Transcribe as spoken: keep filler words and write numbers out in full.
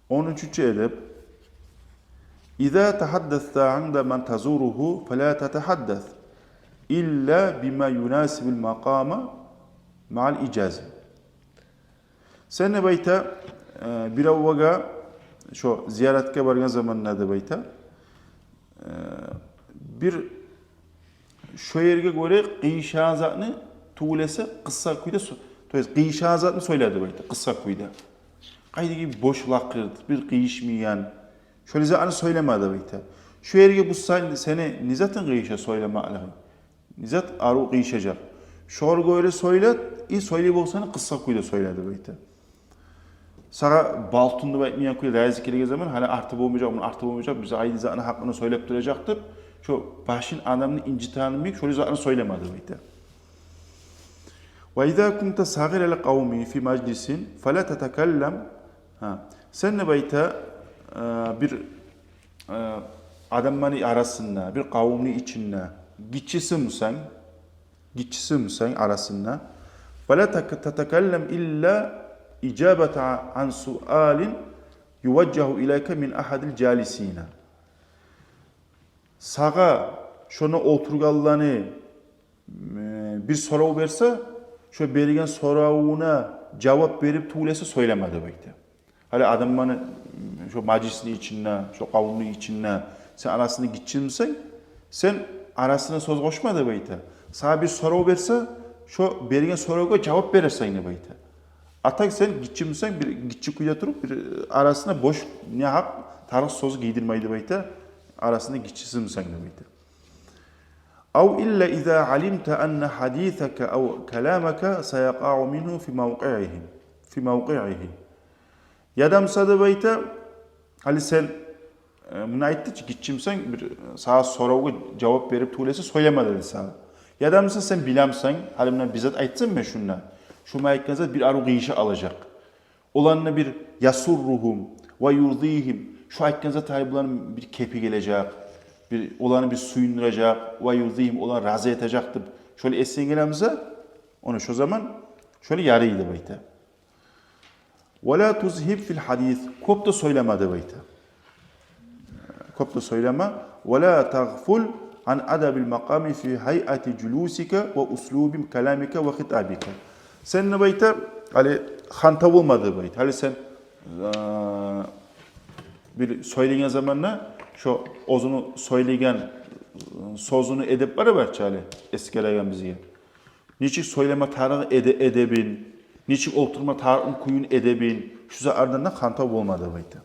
Он уьчюнчю эдеп. Иза тагьаддаста инда ман тазуругьу, фала татагьаддас илла бима юнасибул макъама маъал ижази. Сен, деп айта, э, биревге, шо зияратгъа баргъан заманда, деп айта, э, бир шо ерге гёре къыйышагъан затны тюгюл эсе къысгъа кюйде со-, то есть къыйышагъан затны сёйле, деп айта, къысгъа кюйде. Къайдагъы бош лакъыр, бир къыйышмайгъан. Шолай затны сёйлеме, деп айта. Шо ерге бу сен, сени не затынг къыйыша сёйлемеклигинг? Не зат арив къыйышажакъ? Шогъар гёре сёйле, и сёйлей болсанг къысгъа кюйде сёйле, деп айта. Сагъа балтун деп айтмайгъан кюйде, рази гелеген заман, гьали арты болмажакъ, муну арты болмажакъ, биз айны затны гьакъында сёйлеп туражакъ деп, шо башын адамны инжитегенни йимик, шолай затны сёйлеме, деп айта. Ва иза кунта сагъирал къавми фи мажлисин, фала татакаллам. Гьа. Сен, деп айта, э, бир, э, адамланы арасында, бир къавумну ичинде гиччисимсен, гиччисимсен арасында, фала так-, татакаллам илла ижабата ан суалин юважжагьу илайка мин агьадил жалисина. Сагъа шонда олтургъанланы, э, бир сорав берсе, шо берген соравуна жавап берип тюгюл эсе сёйлеме, деп айта. Гьали адамланы, шо мажлисни ичинде, шо къавумну ичинде сен арасында гиччисимсен, сен арасына сёз къошма, деп айта. Сагъа бир сорав берсе, шо берген соравгъа жавап берерсен, деп айта. А так сен гиччисимсен, бир гиччи кюйде туруп, бир арасына бош, негьакъ, тарыкъ сёз гийдирмей, деп айта, арасында гиччисимсен, деп айта. Ав илла иза алимта анна гьадисака ав каламака саякъагъу мингьу фи мавкъиигьи, фи мавкъиигьи. Яда буса, деп айта, гьали сен, э, муну айтды чы, гиччисимсен, бир, э, сагъа соравгъа жавап берип тюгюл эсе сёйлеме деди сагъа. Яда буса сен билемсен, гьали муна бир зат айтсам мен шунда, шу мен айтгъан зат бир арив къыйыша алажакъ. Оланы бир ясурругьум ва юрдигьим, шу айтгъан зат гьали буланы бир кепи гележек, бир, оланы бир сююндюрежек, ва юрдигьим, оланы рази этежек деп, шолай эсинге геле буса, ону шо заман шолай ярай, деп айта. Вала тузгьиб фил гьадис, кёп де сёйлеме, деп айта. Кёп де сёйлеме. Вала тагъфул ан адабил макъами фи гьайати жулусика ва услуби каламика ва хитабика. Сен, деп айта, гьали ханта болма, деп айта. Гьали сен, э, бир сёйлеген заманда шо оьзюню сёйлеген, э, сёзюню эдеп бары бар чы гьали, эсгереген бизге. Нечик сёйлеме тарыкъ эде-, эдебин, нечик олтурма тарыкъ кююн эдебин, шу затлардан да ханта болма, деп айта.